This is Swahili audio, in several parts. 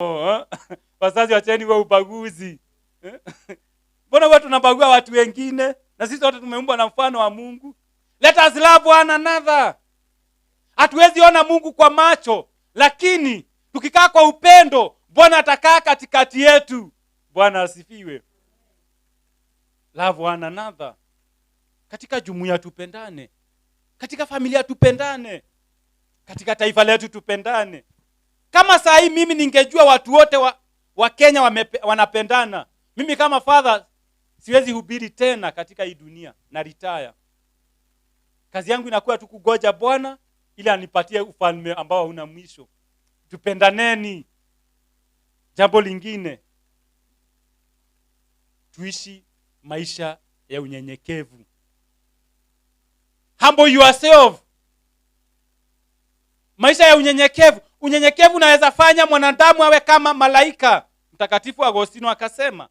Eh? Wazazi, wacheni huo ubaguzi. Eh? Mbona huwa tunabagua watu wengine na sisi wote tumeumbwa na mfano wa Mungu? Let us love one another. Hatuwezi ona Mungu kwa macho, lakini tukikaa kwa upendo, Bwana atakaa katikati yetu. Bwana asifiwe. Love one another. Katika jumuiya tupendane, katika familia tupendane, katika taifa letu tupendane. Kama saa hii mimi ningejua watu wote wa Kenya wanapendana, mimi kama father siwezi hubiri tena katika hii dunia na retire. Kazi yangu inakuwa tu kugoja Bwana ili anipatie ufalme ambao hauna mwisho. Tupendaneni. Jambo lingine, tuishi maisha ya unyenyekevu. Humble yourself. Maisha ya unyenyekevu. Unyenyekevu unaweza fanya mwanadamu awe kama malaika. Mtakatifu Agostino akasema,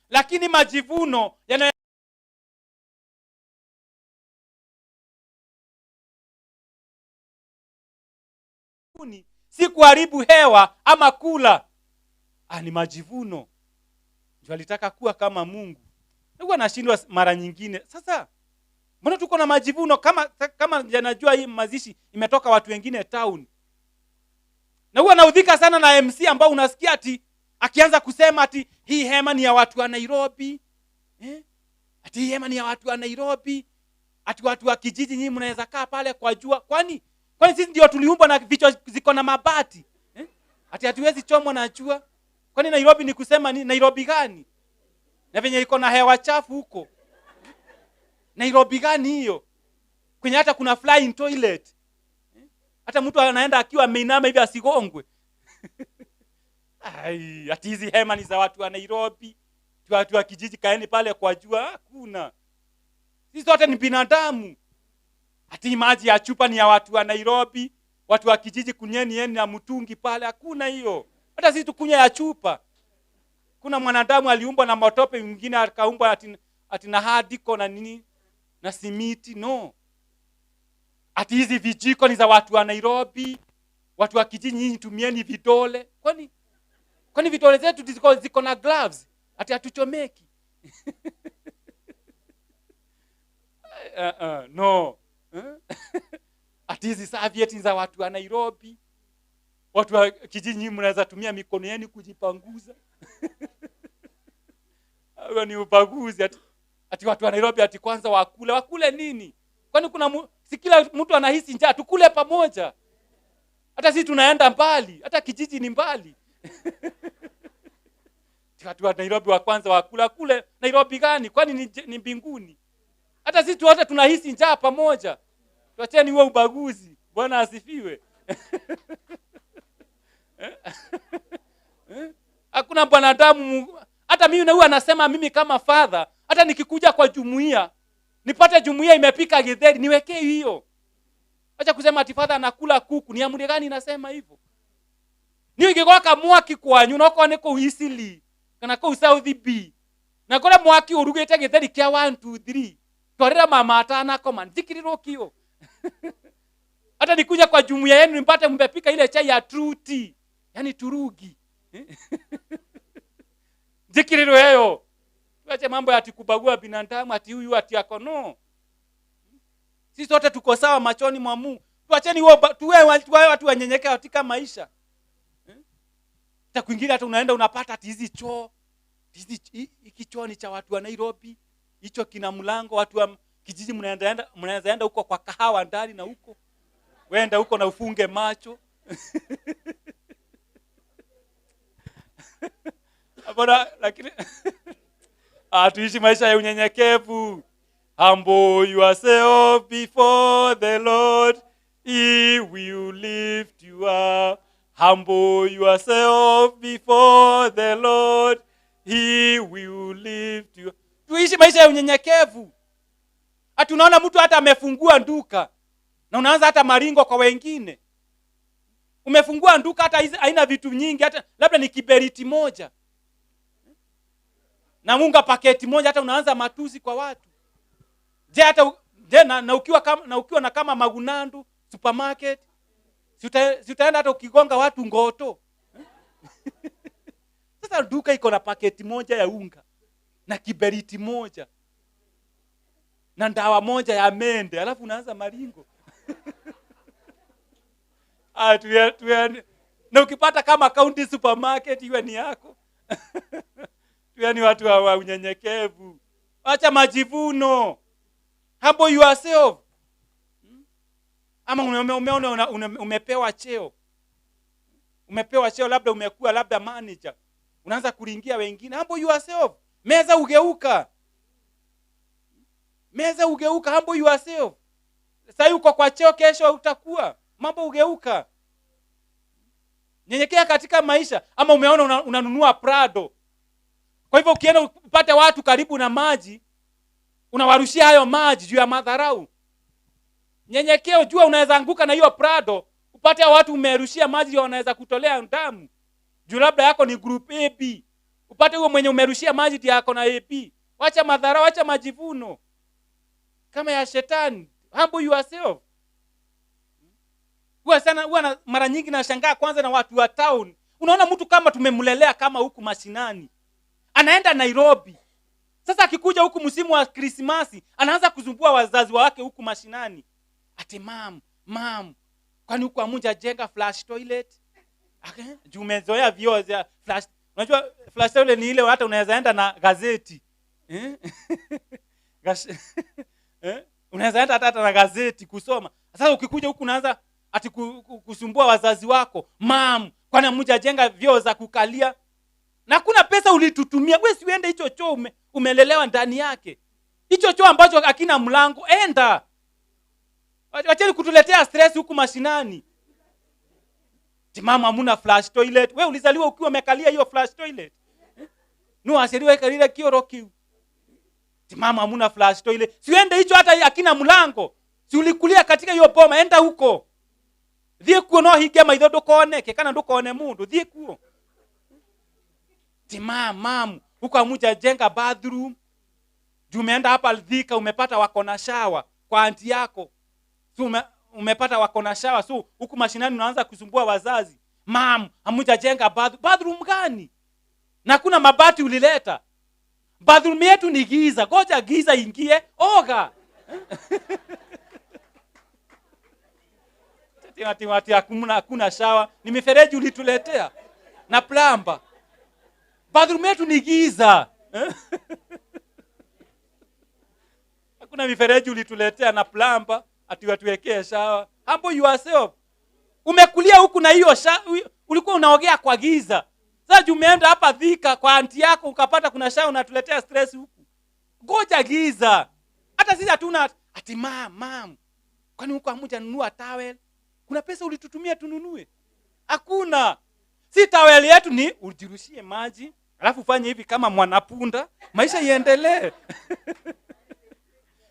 lakini majivuno yana si kuharibu hewa ama kula. Ah, ni majivuno. Ndio alitaka kuwa kama Mungu. Nilikuwa nashindwa mara nyingine. Sasa mbona tuko na majivuno kama najua hii mazishi imetoka watu wengine town. Na huwa naudhika sana na MC ambao unasikia ati akianza kusema ati hii hema ni ya watu wa Nairobi. Eh? Ati hii hema ni ya watu wa Nairobi. Ati watu wa kijiji nyinyi mnaweza kaa pale kwa jua. Kwani sisi ndio tuliumbwa na vichwa ziko na mabati? Eh? Ati hatuwezi chomwa na jua. Kwani Nairobi ni kusema ni Nairobi gani? Na venye iko na hewa chafu huko. Nairobi gani hiyo? Kwenye hata kuna flying toilet. Hata mtu anaenda akiwa ameinama hivi asigongwe. Ai, ati hizi hema ni za watu wa Nairobi. Watu wa kijiji kaeni pale kwa jua, hakuna. Sisi wote ni binadamu. Ati maji ya chupa ni ya watu wa Nairobi, watu wa kijiji kunyeni yeni na mtungi pale, hakuna hiyo. Hata sisi tukunywe ya chupa. Kuna mwanadamu aliumbwa na matope, mwingine akaumbwa ati na hardiko na nini na simiti, no. Ati hizi vijiko ni za watu wa Nairobi, watu wa kijiji nyinyi tumieni vidole. Kwani vidole zetu ziko na gloves? Ati hatuchomeki. No. Ati hizi serviette ni za watu wa Nairobi, watu wa kijiji nyinyi mnaweza tumia mikono yenu kujipanguza. Huo ni ubaguzi. Ati watu wa Nairobi ati kwanza wakule. Wakule nini? Kwani kuna si kila mtu anahisi njaa, tukule pamoja. Hata sisi tunaenda mbali, hata kijiji ni mbali. Watu wa Nairobi wa kwanza wakula kule Nairobi gani? Kwani ni mbinguni? Hata sisi wote tunahisi njaa pamoja. Tuacheni huo ubaguzi. Bwana asifiwe. Hakuna mwanadamu, hata mimi na huyu anasema mimi kama father, hata nikikuja kwa jumuiya, nipate jumuiya imepika githeri, niwekee hiyo. Acha kusema ati father anakula kuku, ni amri gani inasema hivyo? Ni ingigwaka mwaki kwanyu no kone kuu Eastleigh kana kuu South B. Na kore mwaki urugite githeri kia 1 2 3. Twarira mama atanakoma, nzikirirwo kio. Hata nikuja kwa jumuiya yenu nipate mmepika ile chai ya true tea, yani turugi. Nzikirirwo hiyo. Tuache mambo ya ati kubagua binadamu ati huyu ati ako, no. Sisi sote tuko sawa machoni mwa Mungu. Tuacheni huo tuwe watu wanyenyekea katika maisha. Hata kwingine hata unaenda unapata ati hizi choo, hizi hiki choo ni cha watu wa Nairobi, hicho kina mlango, watu wa kijiji mnaenda enda huko kwa kahawa ndani na huko. Wenda huko na ufunge macho. Bora lakini tuishi maisha ya unyenyekevu. Humble yourself before the Lord, he will lift you up. Humble yourself before the Lord, he will lift you up. Tuishi maisha ya unyenyekevu. Ati unaona mtu hata amefungua duka na unaanza hata maringo kwa wengine. Umefungua duka hata haina vitu nyingi, hata labda ni kiberiti moja na unga paketi moja, hata unaanza matusi kwa watu. Je, hata u-, je, na, na ukiwa kama, na ukiwa na kama Magunandu supermarket, si utaenda hata ukigonga watu ngoto. Unapata duka iko na paketi moja ya unga na kiberiti moja na ndawa moja ya mende, alafu unaanza maringo. Ah, tuwe, na ukipata kama county supermarket iwe ni yako. Tuwe ni watu wa unyenyekevu. Acha majivuno. Humble yourself. Ama umeona umepewa cheo. Umepewa cheo, labda umekuwa labda manager. Unaanza kuringia wengine. Humble yourself. Meza ugeuka. Meza ugeuka, humble yourself. Sasa uko kwa cheo, kesho utakuwa. Mambo ugeuka. Nyenyekea katika maisha. Ama umeona unanunua Prado. Kwa hivyo ukienda upate watu karibu na maji, unawarushia hayo maji juu ya madharau. Nyenyekea, jua unaweza anguka na hiyo Prado, upate hao watu umerushia maji wanaweza kutolea damu. Juu labda yako ni group AB. Upate huo mwenye umerushia maji ndiye yako na AB. Wacha madharau, wacha majivuno kama ya shetani. Humble yourself. Huwa sana, huwa na, mara nyingi nashangaa kwanza na watu wa town. Unaona mtu kama tumemlelea kama huku mashinani, anaenda Nairobi. Sasa akikuja huku msimu wa Krismasi anaanza kuzumbua wazazi wake huku mashinani. Ati mam, mam, kwani huku hamujajenga flush toilet? Okay. Juu umezoea vioo za flush. Unajua flush toilet ni ile hata unaweza enda na gazeti. Eh? Eh? Unaweza enda hata na gazeti kusoma. Sasa ukikuja huku unaanza ati kusumbua wazazi wako. Mam, kwani hamujajenga vyoo za kukalia? Na kuna pesa ulitutumia. Wewe si uende hicho choo umelelewa ndani yake. Hicho choo ambacho hakina mlango, enda. Wacheni kutuletea stress huku mashinani. Ati mama hamuna flush toilet. Wewe ulizaliwa ukiwa umekalia hiyo flush toilet. Eh? No asiriwe kalile kioro kiu. Ati mama hamuna flush toilet. Si uende hicho hata hakina mlango. Si ulikulia katika hiyo boma, enda huko. Thiĩ kuo no hinge maitho ndũkoneke kana ndũkone mũndũ, thiĩ kuo. Ati mam, huko hamujajenga bathroom. Juu umeenda hapa Thika umepata wako na shower kwa anti yako. So umepata wako na shower, so huku mashinani unaanza kusumbua wazazi. Mam, hamujajenga bathroom. Bathroom gani? Na kuna mabati ulileta. Bathroom yetu ni giza. Goja giza ingie, oga. Ati, ati, hakuna shower. Ni mifereji ulituletea na plumber. Bathroom yetu ni giza. Hakuna mifereji ulituletea na plumber ati watuwekee shower. Humble yourself. Umekulia huku na hiyo ulikuwa unaogea kwa giza. Sasa juu umeenda hapa Thika kwa anti yako ukapata kuna shower, unatuletea stress huku. Goja giza. Hata sisi hatuna ati mam. Kwani huko hamjanunua towel? Kuna pesa ulitutumia tununue? Hakuna. Si towel yetu ni ujirushie maji, alafu ufanye hivi kama mwanapunda, maisha iendelee.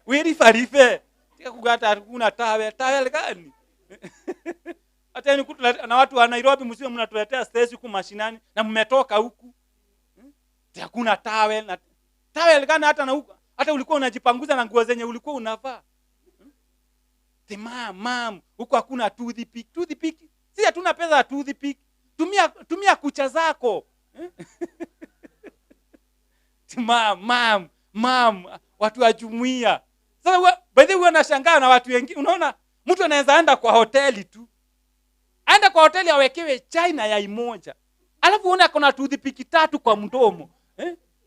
Wili farife. Tika kugata hakuna towel, towel gani? Hata ni kutuleta, na watu wa Nairobi msiwe mnatuletea stress huku mashinani na mmetoka huku. Hakuna towel na towel gani hata na huku? Hata ulikuwa unajipanguza na nguo zenye ulikuwa unavaa. Tema mam, huku hakuna toothpick. Toothpick? Si hatuna pesa ya toothpick. Tumia kucha zako. Tema mam, mam, watu wa jumuiya. Sasa by the way wanashangaa na watu wengine. Unaona mtu anaweza enda kwa hoteli tu. Aenda kwa hoteli awekewe chai na yai moja. Alafu uone ako na toothpick 3 kwa mdomo.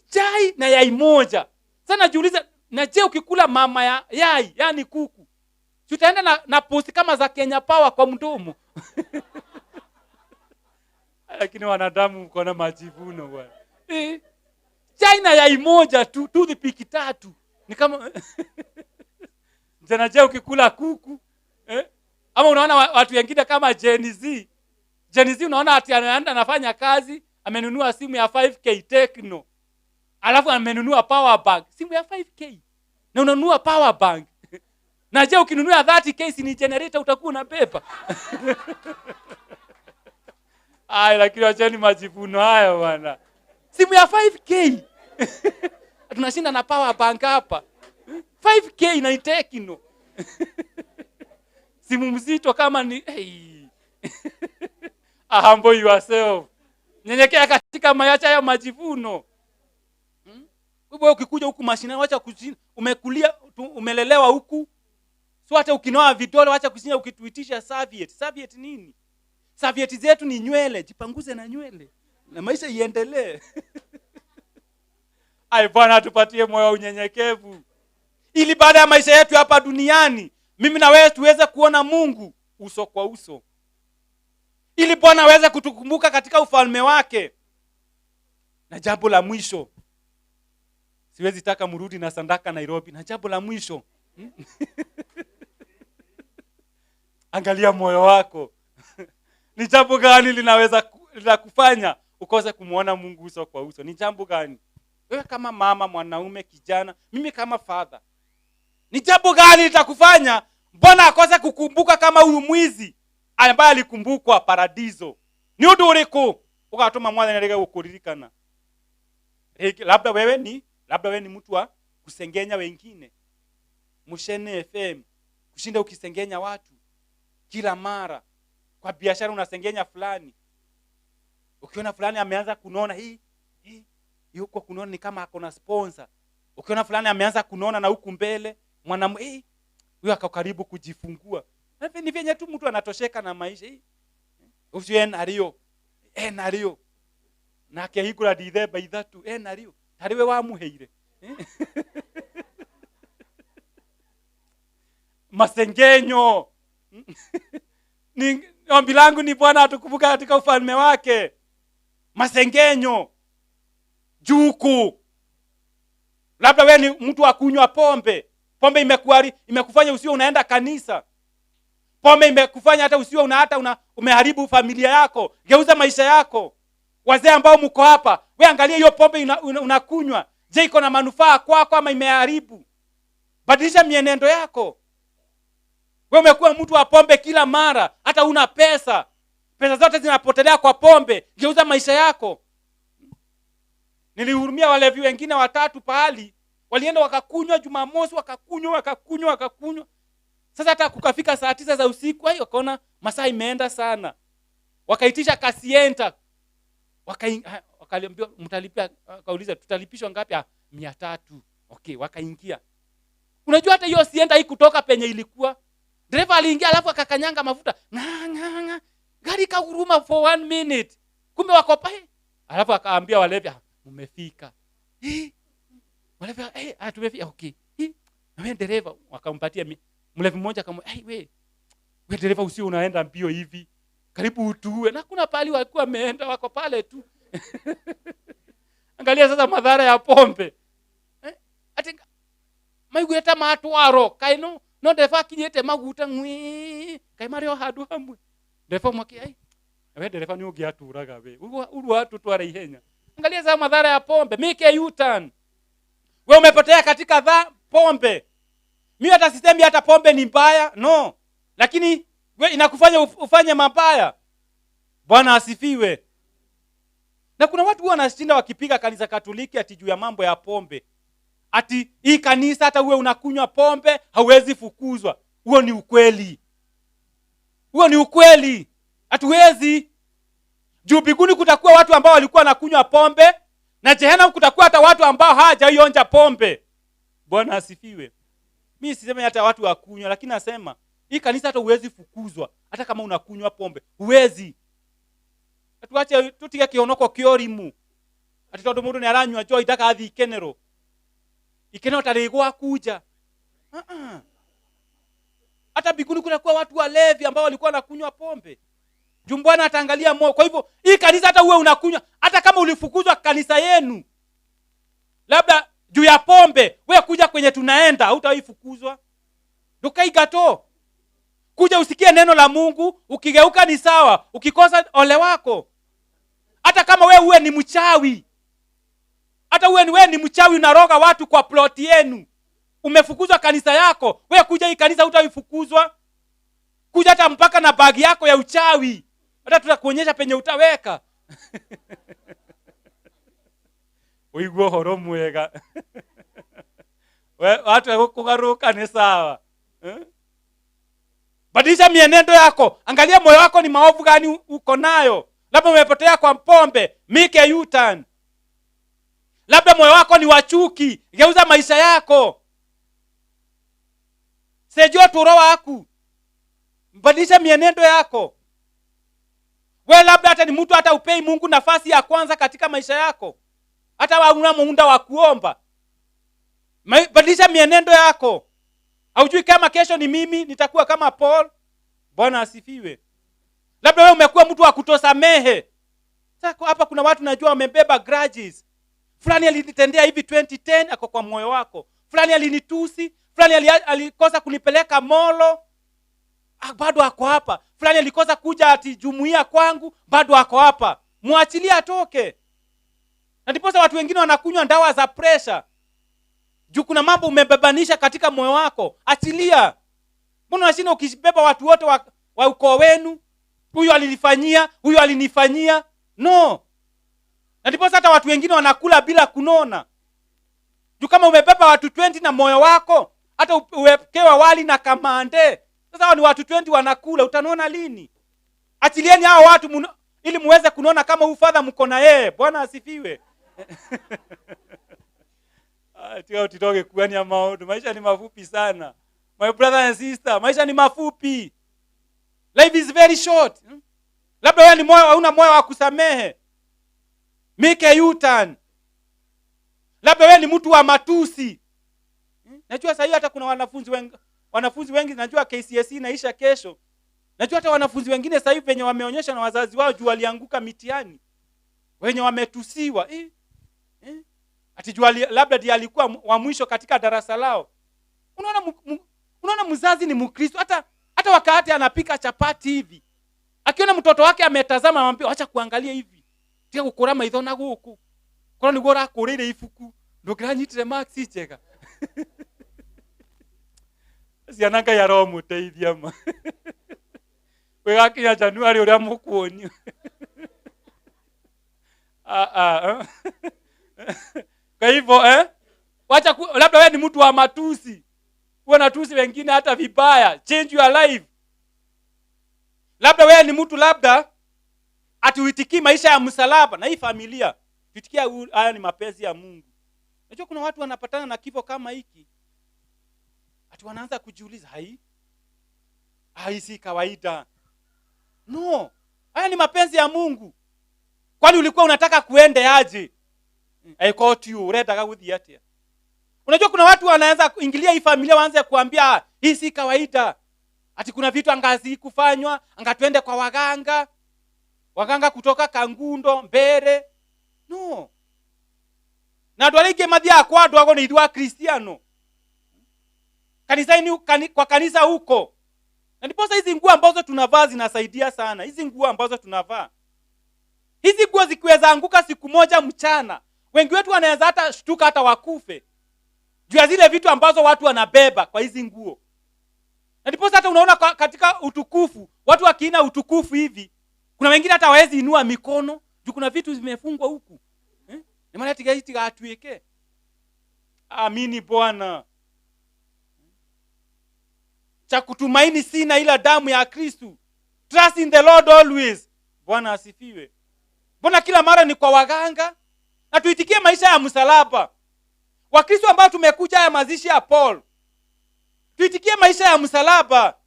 Chai na yai moja. Sasa najiuliza, na je ukikula mama ya yai, yani kuku, tutaenda na post kama za Kenya Power kwa mdomo. Lakini wanadamu mko na majivuno bwana. Chai na yai moja tu, toothpick 3. Ni kama jana je ukikula kuku, Ama unaona watu wengine kama Gen Z. Gen Z unaona ati anaenda anafanya kazi, amenunua simu ya 5K Tecno. Alafu amenunua power bank, simu ya 5K. Na unanunua power bank. Na je ukinunua 30K si ni generator utakuwa unabeba? Ai, lakini acheni majivuno hayo bwana. Simu ya 5K. Tunashinda na power bank hapa. 5K na ni Tecno. Simu mzito kama ni hey. Humble yourself. Nyenyekea katika mayacha ya majivuno. Wewe ukikuja huku mashinani, wacha kushinda. Umekulia, umelelewa huku. So hata ukinoa vidole wacha kushinda ukituitisha serviette. Serviette nini? Serviette zetu ni nywele, jipanguze na nywele. Na maisha iendelee. Ai, Bwana atupatie moyo wa unyenyekevu. Ili baada ya maisha yetu hapa duniani, mimi na wewe tuweze kuona Mungu uso kwa uso. Ili Bwana aweze kutukumbuka katika ufalme wake. Na jambo la mwisho, siwezi taka mrudi na sandaka Nairobi. Na jambo la mwisho, angalia moyo wako. Ni jambo gani linaweza linakufanya ukose kumuona Mungu uso kwa uso? Ni jambo gani? Wewe kama mama, mwanaume, kijana, mimi kama father, ni jambo gani litakufanya mbona akose kukumbuka kama huyu mwizi ambaye alikumbukwa paradiso? Ni undu uriku ugatuma mwathani arege gukuririkana? Labda wewe ni mtu wa kusengenya wengine. Mushene FM, kushinda ukisengenya watu kila mara. Kwa biashara unasengenya fulani. Ukiona fulani ameanza kunona, hii yuko kunona ni kama ako na sponsor. Ukiona fulani ameanza kunona na huku mbele, mwanamu, huyo ako karibu kujifungua. Na ni venye tu mtu anatosheka na maisha hii. Ucio enario, enario. Na akehingũra ndithemba 3, enario. Tarĩ we wamũheire. Masengenyo. Ni ombi langu ni Bwana atukumbuke katika ufalme wake. Masengenyo. Juku. Labda wewe ni mtu wa kunywa pombe. Pombe imekufanya usiwe unaenda kanisa. Pombe imekufanya hata usiwe una, hata una, umeharibu familia yako. Geuza maisha yako. Wazee ambao mko hapa, we angalia hiyo pombe unakunywa. Je, iko na manufaa kwako ama imeharibu? Badilisha mienendo yako. Wewe umekuwa mtu wa pombe kila mara, hata una pesa. Pesa zote zinapotelea kwa pombe. Geuza maisha yako. Nilihurumia walevi wengine 3 pahali, walienda wakakunywa Jumamosi, wakakunywa, wakakunywa, wakakunywa. Sasa hata kukafika saa 9 za usiku, hayo wakaona masaa imeenda sana. Wakaitisha kasienta. Wakaliambiwa mtalipia, wakauliza tutalipishwa ngapi? 300. Okay, wakaingia. Unajua hata hiyo sienta hii kutoka penye ilikuwa. Dereva aliingia alafu akakanyanga mafuta. Nga, nga, nga. Gari kaguruma for 1 minute. Kumbe wako pale. Alafu akaambia walevi, mmefika. Walevi, tumefika. Okay. Na wewe dereva wakampatia mlevi mmoja akamwambia, we dereva usio unaenda mbio hivi. Karibu utuue. Na kuna pali walikuwa wameenda wako pale tu. Angalia sasa madhara ya pombe. Ati maigueta matwaro kaino no dereva akinyete maguta ngwi kai mario handu hamwe. Dereva mwaki, ai we dereva ni ungiaturaga we. Urwa tutware ihenya. Angalia sasa madhara ya pombe. Make a U-turn. We umepotea katika pombe. Mimi hata sisemi hata pombe ni mbaya, no. Lakini we inakufanya ufanye mabaya. Bwana asifiwe. Na kuna watu huwa wanashinda wakipiga kanisa Katoliki ati juu ya mambo ya pombe. Ati hii kanisa hata uwe unakunywa pombe hauwezi fukuzwa. Huo ni ukweli. Huo ni ukweli. Hatuwezi. Juu mbinguni kutakuwa watu ambao walikuwa wanakunywa pombe, na jehanamu kutakuwa hata watu ambao hawajaionja pombe. Bwana asifiwe. Mimi sisemi hata watu wakunywa, lakini nasema hii kanisa hata huwezi fukuzwa hata kama unakunywa pombe. Huwezi. Tuache tutige kionoko kiorimu. Ati tondu mundu ni aranywa joy ndakathi ikenero. Ikenero tarigwa kuja. Hata mbinguni kunakuwa watu walevi ambao walikuwa wanakunywa pombe. Juu Bwana ataangalia moyo. Kwa hivyo hii kanisa hata uwe unakunywa, hata kama ulifukuzwa kanisa yenu labda juu ya pombe, wewe kuja kwenye tunaenda hautawahi fukuzwa. Ndukaigato. Kuja usikie neno la Mungu, ukigeuka ni sawa, ukikosa ole wako. Hata kama wewe uwe ni mchawi. Hata uwe ni wewe ni mchawi unaroga watu kwa plot yenu. Umefukuzwa kanisa yako, wewe kuja hii kanisa hutaifukuzwa. Kuja hata mpaka na bagi yako ya uchawi. Hata tutakuonyesha penye utaweka. Uigwe uhoro mwega. We, watu kugaruka ni sawa. Badilisha mienendo yako. Angalia moyo wako ni maovu gani uko nayo. Labda umepotea kwa pombe, make a U-turn. Labda moyo wako ni wa chuki, geuza maisha yako. Sejua turo waku, badilisha mienendo yako. We labda hata ni mtu hata upei Mungu nafasi ya kwanza katika maisha yako, hata hauna muda wa kuomba. Badilisha mienendo yako. Haujui kama kesho ni mimi nitakuwa kama Paul. Bwana asifiwe. Labda wewe umekuwa mtu wa kutosamehe. Sasa hapa kuna watu najua wamebeba grudges. Fulani alinitendea hivi 2010, ako kwa moyo wako. Fulani alinitusi, fulani alikosa kunipeleka molo, ah, bado ako hapa. Fulani alikosa kuja ati jumuiya kwangu, bado ako hapa. Mwachilie atoke. Na ndiposa watu wengine wanakunywa dawa za pressure. Juu kuna mambo umebebanisha katika moyo wako. Achilia. Mbona unashinda ukibeba watu wote wa ukoo wenu? Huyu alinifanyia, huyu alinifanyia. No. Na ndiposa hata watu wengine wanakula bila kunona. Juu kama umebeba watu 20 na moyo wako, hata uwekewa wali na kamande. Sasa hao ni watu 20 wanakula, utanona lini? Achilieni hao watu ili muweze kunona kama huyu father mko na yeye. Bwana asifiwe. Ah, tiga utitoke kuania maundu. Maisha ni mafupi sana. My brother and sister, maisha ni mafupi. Life is very short. Labda wewe ni moyo, hauna moyo wa kusamehe. Make a U-turn. Labda wewe ni mtu wa matusi. Najua sasa hata kuna wanafunzi wengi, najua KCSE inaisha kesho. Najua hata wanafunzi wengine sasa hivi wenye wameonyesha na wazazi wao juu walianguka mitihani. Wenye wametusiwa. Ati juu labda ndiye alikuwa wa mwisho katika darasa lao. Unaona mzazi ni Mkristo, hata wakati anapika chapati hivi, akiona mtoto wake ametazama, anamwambia acha kuangalia hivi. Tiga gukura maitho na guku. Korwo niguo ũrakũrĩire ibuku, ndũngĩranyitire marks njega. Ciana Ngai aromũteithia ma. Wĩgakinya Januari ũrĩa mũkuonio. Ah, ah, eh. Kwa hivyo wacha labda wewe ni mtu wa matusi, huwa natusi wengine hata vibaya. Change your life. Labda wewe ni mtu labda atuitikii maisha ya msalaba na hii familia tuitikia, haya ni mapenzi ya Mungu. Unajua kuna watu wanapatana na kifo kama hiki, ati wanaanza kujiuliza, hai si kawaida. No, haya ni mapenzi ya Mungu. Kwani ulikuwa unataka kuende aje? I caught you, uretaka guthii atia? Unajua kuna watu wanaanza kuingilia hii familia, waanze kuambia, "Ah, hii si kawaida, ati kuna vitu angazi kufanywa, anga twende kwa waganga, waganga kutoka Kangundo Mbere." No, na andu aria aingĩ mathiaga kwa andũ ago nĩ ithuĩ Akristiano kanisani, kwa kanisa huko. Na ndiposa hizi nguo ambazo tunavaa zinasaidia sana. Hizi nguo ambazo tunavaa, hizi nguo zikiweza anguka siku moja mchana, wengi wetu wanaweza hata shtuka hata wakufe juu ya zile vitu ambazo watu wanabeba kwa hizi nguo. Na ndiposa hata unaona katika utukufu, watu wakiina utukufu hivi, kuna wengine hata hawawezi inua mikono juu kuna vitu zimefungwa huku, eh? Ni maana tiga tiga. Amini Bwana. Cha kutumaini sina ila damu ya Kristu. Trust in the Lord always. Bwana asifiwe. Mbona kila mara ni kwa waganga? Na tuitikie maisha ya msalaba. Wakristo ambao tumekuja haya mazishi ya Paul, tuitikie maisha ya msalaba.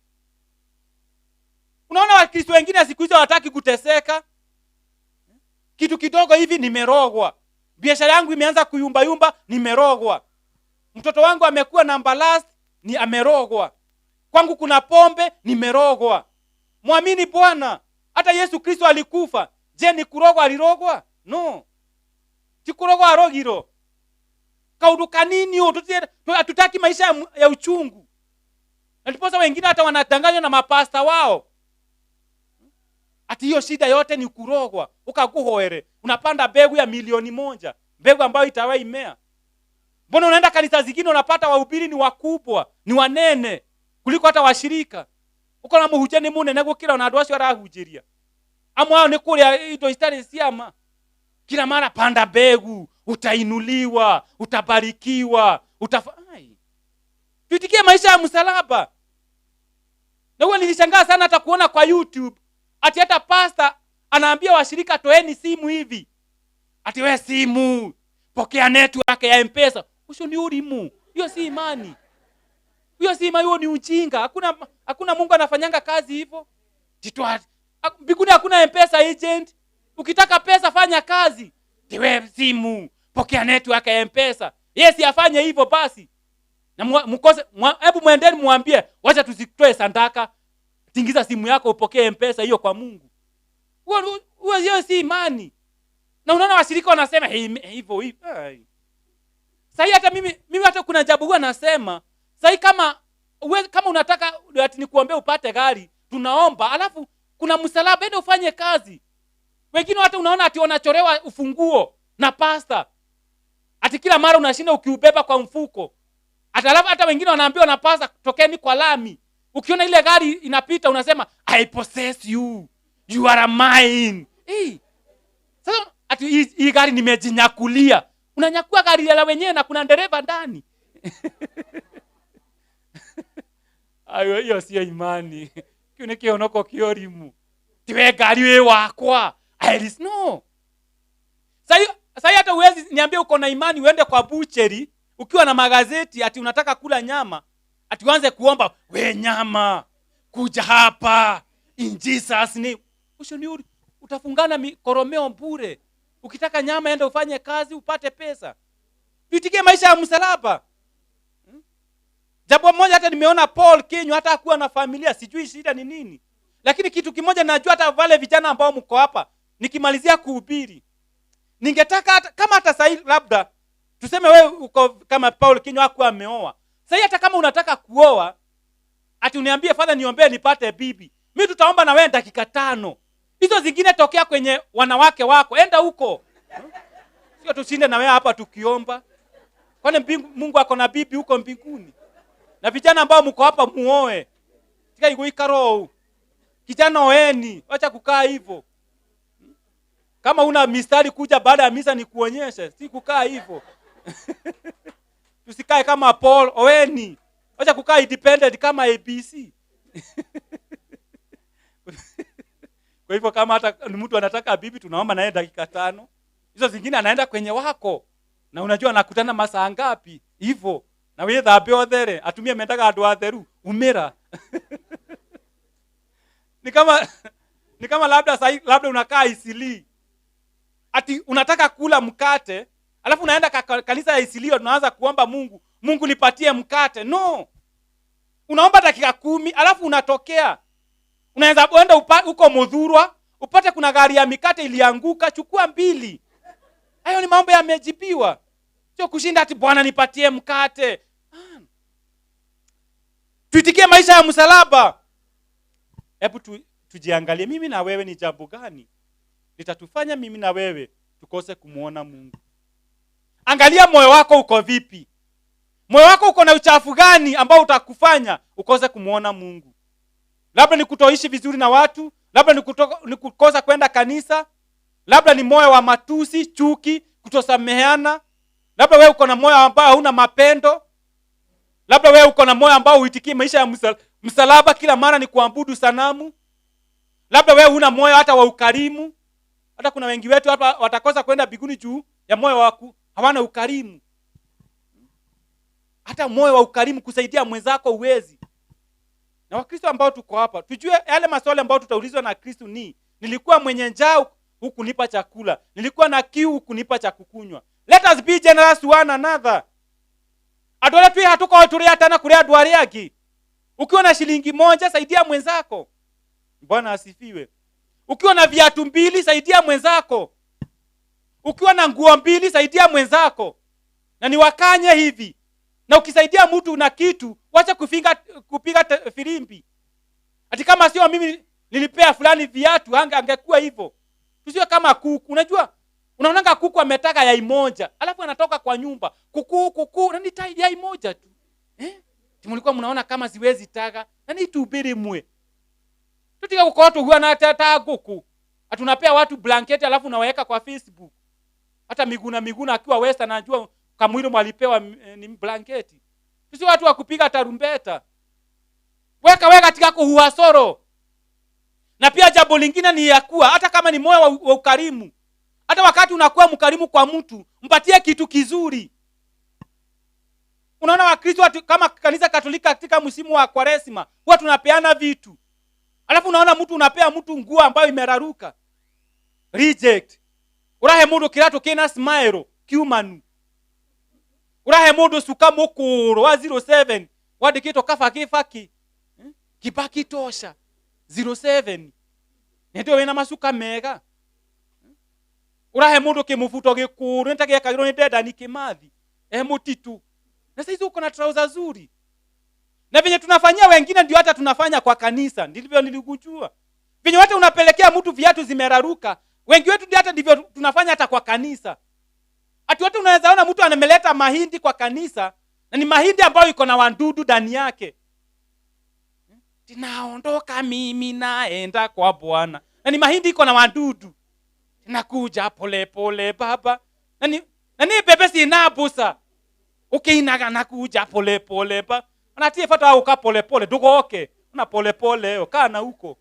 Unaona Wakristo wengine siku hizi hawataki kuteseka. Kitu kidogo hivi, nimerogwa. Biashara yangu imeanza kuyumbayumba, nimerogwa. Mtoto wangu amekuwa number last, ni amerogwa. Kwangu kuna pombe, nimerogwa. Mwamini Bwana. Hata Yesu Kristo alikufa. Je, ni kurogwa alirogwa? No, ti kurogwa arogiro. Kaundu kanini o hatutaki maisha ya uchungu. Na ndiposa wengine hata wanadanganywa na mapasta wao ati hiyo shida yote ni kurogwa. Ukakuhoere, unapanda mbegu ya 1,000,000, mbegu ambayo itawahi mea. Mbona unaenda kanisa zingine unapata wahubiri ni wakubwa, ni wanene kuliko hata washirika. Ukona muhunjia ni munene gukira ona andu acio arahunjĩria. Amwe ao nĩ kũrĩa indo itarĩ ciama. Kila mara panda mbegu, utainuliwa, utabarikiwa, ai. Tuitikie maisha ya msalaba. Na huwa nilishangaa sana hata kuona kwa YouTube ati hata pastor Anaambia washirika, toeni simu hivi. Ati we simu, pokea network ya M-Pesa. Usho ni urimu. Hiyo si imani. Hiyo si imani, hiyo ni ujinga. Hakuna Mungu anafanyanga kazi hivyo. Titoa mbinguni hakuna M-Pesa agent. Ukitaka pesa fanya kazi. Tiwe simu, pokea network ya M-Pesa. Yes, afanye hivyo basi. Na mkose, hebu mwendeni muambie, wacha tusitoe sandaka. Tingiza simu yako upokee M-Pesa hiyo kwa Mungu. Huo hiyo si imani. Na unaona washirika wanasema hey, hivyo hivyo. Sasa hata mimi hata kuna jambo huwa nasema, sasa kama unataka ati nikuombee upate gari, tunaomba, alafu kuna msalaba, enda ufanye kazi. Wengine hata unaona ati wanachorewa ufunguo na pasta. Ati kila mara unashinda ukiubeba kwa mfuko. Ati alafu hata wengine wanaambiwa na pasta, tokeni kwa lami. Ukiona ile gari inapita unasema I possess you. You are mine. Hey. Sasa ati hii gari nimejinyakulia. Unanyakua gari la wenyewe na kuna dereva ndani. Ayo, hiyo sio imani. Kio ni kionoko kiorimu. Tiwe gari we wakwa. I no. Sasa hata huwezi niambia uko na imani uende kwa butchery ukiwa na magazeti ati unataka kula nyama, ati uanze kuomba we nyama kuja hapa in Jesus name. Usho ni utafungana mikoromeo bure. Ukitaka nyama enda ufanye kazi upate pesa. Tuitikie maisha ya msalaba. Jambo moja hata nimeona Paul Kinyua hata hakuwa na familia, sijui shida ni nini. Lakini kitu kimoja najua, hata wale vijana ambao mko hapa, nikimalizia kuhubiri, ningetaka hata kama hata sasa labda tuseme wewe uko kama Paul Kinyua hakuwa ameoa. Sasa hata kama unataka kuoa, ati uniambie father niombee nipate bibi, mimi tutaomba na wewe dakika 5. Hizo zingine tokea kwenye wanawake wako, enda huko. Sio tushinde na wewe hapa tukiomba. Kwani Mungu ako na bibi huko mbinguni? Na vijana ambao mko hapa muoe. Tika iguikaro. Kijana oeni, acha kukaa hivyo. Kama una mistari kuja baada ya misa nikuonyeshe, si kukaa hivyo. Tusikae kama Paul, oeni. Acha kukaa independent kama ABC. Kwa hivyo kama hata mtu anataka bibi tunaomba naye dakika 5. Hizo zingine anaenda kwenye wako. Na unajua anakutana masaa ngapi hivyo. Na wewe thambe othere, atumie mendaga andu atheru, umira. Ni kama labda sahi, labda unakaa Isili. Ati unataka kula mkate, alafu unaenda kanisa ya Isili unaanza kuomba Mungu, Mungu nipatie mkate. No. Unaomba dakika 10, alafu unatokea. Unaweza kwenda huko Muthurwa, upate kuna gari ya mikate ilianguka, chukua 2. Hayo ni mambo yamejibiwa. Sio kushinda ati Bwana nipatie mkate. Tuitikie maisha ya msalaba. Hebu tujiangalie mimi na wewe, ni jambo gani litatufanya mimi na wewe tukose kumuona Mungu? Angalia moyo wako uko vipi. Moyo wako uko na uchafu gani ambao utakufanya ukose kumuona Mungu? Labda ni kutoishi vizuri na watu, labda ni kukosa kwenda kanisa, labda ni moyo wa matusi, chuki, kutosameheana. Labda wewe uko na moyo ambao hauna mapendo. Labda wewe uko na moyo ambao huitikii maisha ya msalaba, kila mara ni kuabudu sanamu. Labda wewe huna moyo hata wa ukarimu. Hata kuna wengi wetu hapa watakosa kwenda mbinguni juu ya moyo wa hawana ukarimu. Hata moyo wa ukarimu kusaidia mwenzako huwezi. Na Wakristo ambao tuko hapa, tujue yale maswali ambayo tutaulizwa na Kristo ni, nilikuwa mwenye njaa hukunipa chakula, nilikuwa na kiu hukunipa cha kukunywa. Let us be generous to one another. Adole tu hatuko tulia tena kulia duari yake. Ukiwa na shilingi 1 saidia mwenzako. Bwana asifiwe. Ukiwa na viatu 2 saidia mwenzako. Ukiwa na nguo 2 saidia mwenzako. Na niwakanye hivi. Na ukisaidia mtu na kitu, wacha kupiga filimbi. Ati kama sio mimi nilipea fulani viatu, angekuwa hivyo. Tusiwe kama kuku. Unajua, unaonanga kuku ametaka yai moja, alafu anatoka kwa nyumba, kuku kuku, na ni yai moja tu. Mlikuwa mnaona kama siwezi taka, na ni tuhubiri mwe. Tutika kuko watu huwa na tata kuku. Atunapea watu blanketi alafu unaweka kwa Facebook. Hata Miguna Miguna akiwa West anajua Kamwiro mwalipewa ni blanketi. Sisi watu wa kupiga tarumbeta. Weka weka katika kuhua soro. Na pia jambo lingine ni ya kuwa hata kama ni moyo wa ukarimu, hata wakati unakuwa mkarimu kwa mtu, mpatie kitu kizuri. Unaona Wakristo kama kanisa Katolika katika msimu wa Kwaresima huwa tunapeana vitu. Alafu unaona mtu unapea mtu nguo ambayo imeraruka. Reject. Urahe mundu kiratu kina smile kiumanu. Urahe mundu suka mukuru wa 07 wandikitwo kaba kibaki. Kibaki tosha 07. Ndio wena masuka mega. Urahe mundu kimufuto gikuru nitagekagirwo ni Dedan Kimathi. Mutitu. Na sasa uko na trouser nzuri. Na venye tunafanyia wengine ndio hata tunafanya kwa kanisa. Ndivyo nilikujua. Venye hata unapelekea mtu viatu zimeraruka, wengi wetu ndio hata ndivyo tunafanya hata kwa kanisa. Ati watu unaweza ona mtu ameleta mahindi kwa kanisa na ni mahindi ambayo iko na wadudu ndani yake. Tinaondoka mimi naenda kwa Bwana. Na ni mahindi iko na wadudu. Tinakuja pole pole baba. Na ni bebe sinabusa. Ukiinaga nakuja pole pole ba. Unatie fata uka pole pole dugoke. Una pole pole kana huko.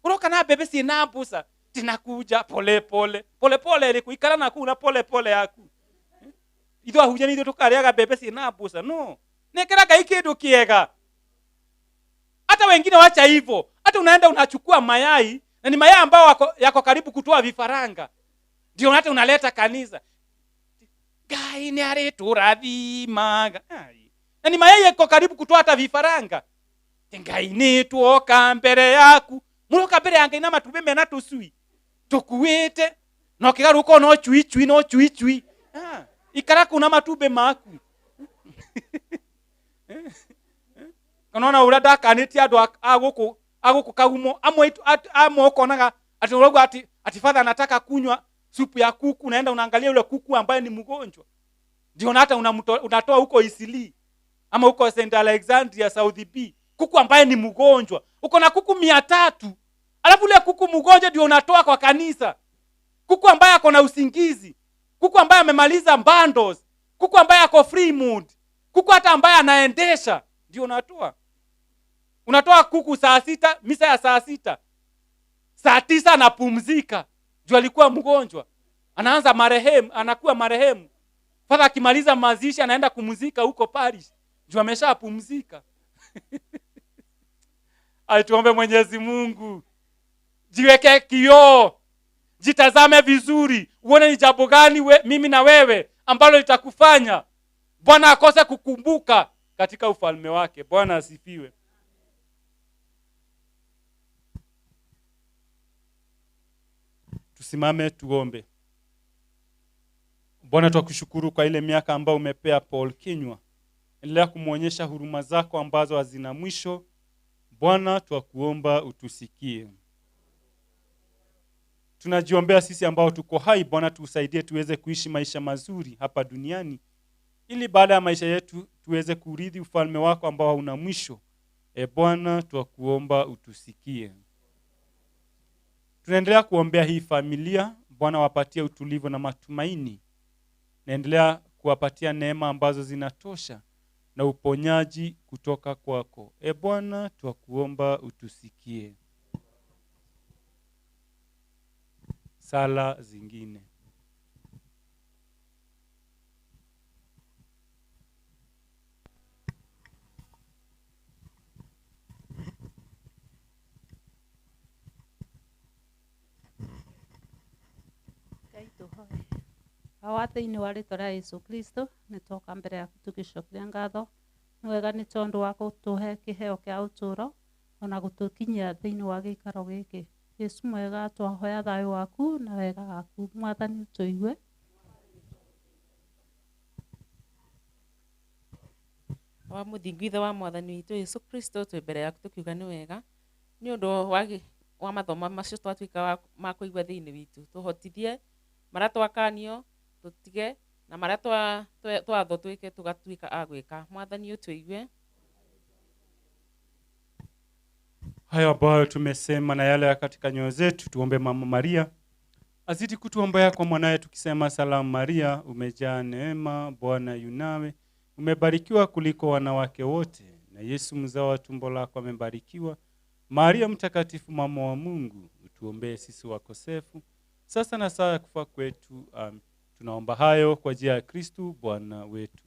Uroka na bebe sinabusa. Tinakuja pole pole. Pole pole ile kuikara na kuna pole pole yaku. Itho ahuja ni itho tukariaga bebe sinabusa. No. Nekera kai kindu kiega. Hata wengine wacha hivyo. Hata unaenda unachukua mayai na ni mayai ambao yako karibu kutoa vifaranga. Ndio hata unaleta kanisa. Ngai ni ariturathima. Na ni mayai yako karibu kutoa hata vifaranga. Ngai ni tuoka mbere yaku. Muroka mbere ya Ngai na matumbe mena tusui. Tukuite no kigaruko no chui chui no chui chui. Ikara kuna matumbe maku. Unaona ura ndakanĩtie andũ a gũkũ Kagumo amwe amwe ukonaga ati urogo ati father anataka kunywa supu ya kuku, naenda unaangalia yule kuku ambaye ni mgonjwa. Ndio hata unatoa huko Isili ama huko St Alexandria South B, kuku ambaye ni mgonjwa. Uko na kuku 300. Alafu yule kuku mgonjwa ndio unatoa kwa kanisa. Kuku ambaye ako na usingizi, kuku ambaye amemaliza bundles, kuku ambaye ako free mood, kuku hata ambaye anaendesha ndio unatoa. Unatoa kuku saa 6, misa ya saa 6. Saa 9 anapumzika. Juu alikuwa mgonjwa. Anaanza marehemu, anakuwa marehemu. Father akimaliza mazishi anaenda kumzika huko Paris. Juu ameshapumzika. Aituombe Mwenyezi Mungu. Jiweke kioo. Jitazame vizuri. Uone ni jambo gani mimi na wewe ambalo litakufanya Bwana akose kukumbuka katika ufalme wake. Bwana asifiwe. Tusimame tuombe. Bwana, twakushukuru kwa ile miaka ambayo umepea Paul Kinyua. Endelea kumuonyesha huruma zako ambazo hazina mwisho. Bwana, twakuomba utusikie. Tunajiombea sisi ambao tuko hai. Bwana, tusaidie tuweze kuishi maisha mazuri hapa duniani, ili baada ya maisha yetu tuweze kurithi ufalme wako ambao hauna mwisho. Bwana, twakuomba utusikie. Tunaendelea kuombea hii familia. Bwana, wapatie utulivu na matumaini. Naendelea kuwapatia neema ambazo zinatosha na uponyaji kutoka kwako. Bwana, twakuomba utusikie. Sala zingine. Awa thĩinĩ wa rĩtwa rĩa Yesu Kristo nĩtwoka mbere yaku tũgĩcokeria ngatho nĩ wega nĩ tondũ wa gũtũhe kĩheo kĩa ũtũũro ona gũtũkinyia thĩinĩ wa gĩikaro gĩkĩ. Yesu mwega, twahoya thayũ waku na wega waku. Mwathani tũigue. Wa mũthingu ithe wa Mwathani witũ Yesu Kristo, twĩ mbere yaku tũkiuga nĩ wega nĩ ũndũ wa mathomo macio twatuĩka ma kũigua thĩinĩ witũ. Tũhotithie marĩa twakanio tũtige na marĩa twathwo twĩke tũgatuĩka a gwĩka. Mwathani ũtũigue. Hayo ambayo tumesema na yale ya katika nyoyo zetu, tuombe Mama Maria azidi kutuombea kwa mwanaye tukisema: Salamu Maria, umejaa neema, Bwana yu nawe, umebarikiwa kuliko wanawake wote, na Yesu mzao wa tumbo lako amebarikiwa. Maria Mtakatifu, mama wa Mungu, utuombee sisi wakosefu, sasa na saa ya kufa kwetu. Amen. Tunaomba hayo kwa njia ya Kristu Bwana wetu.